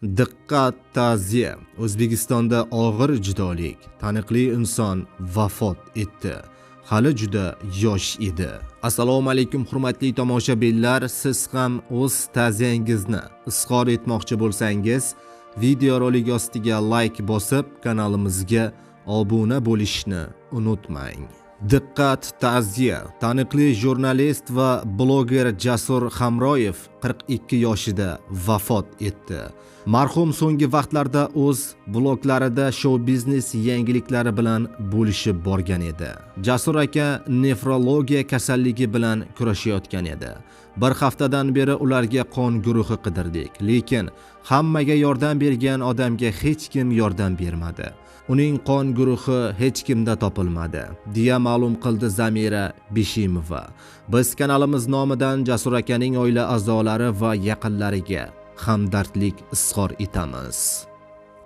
Diqqat, ta'ziya! O'zbekistonda og'ir judolik. Taniqli inson vafot etdi. Hali juda yosh edi. Assalomu alaykum, hurmatli tomoshabinlar. Siz ham o'z ta'ziyangizni izhor etmoqchi bo'lsangiz, videorolik ostiga like bosib, kanalimizga obuna bo'lishni unutmang. Diqqat, ta'ziya! Taniqli jurnalist va bloger Jasur Hamroyev 42 yoshida vafot etdi. Marhum so'nggi vaqtlarda o'z bloglarida shou-biznes yangiliklari bilan bo'lishib borgan edi. Jasur aka nefrologiya kasalligi bilan kurashayotgan edi. Bir haftadan beri ularga qon guruhi qidirdik, lekin hammaga yordam bergan odamga hech kim yordam bermadi. Uning qon guruhi hech kimda topilmadi, deya ma'lum qildi Zamira Beshimova. Biz kanalimiz nomidan Jasur akaning oila a'zolari va yaqinlariga hamdardlik izhor etamiz.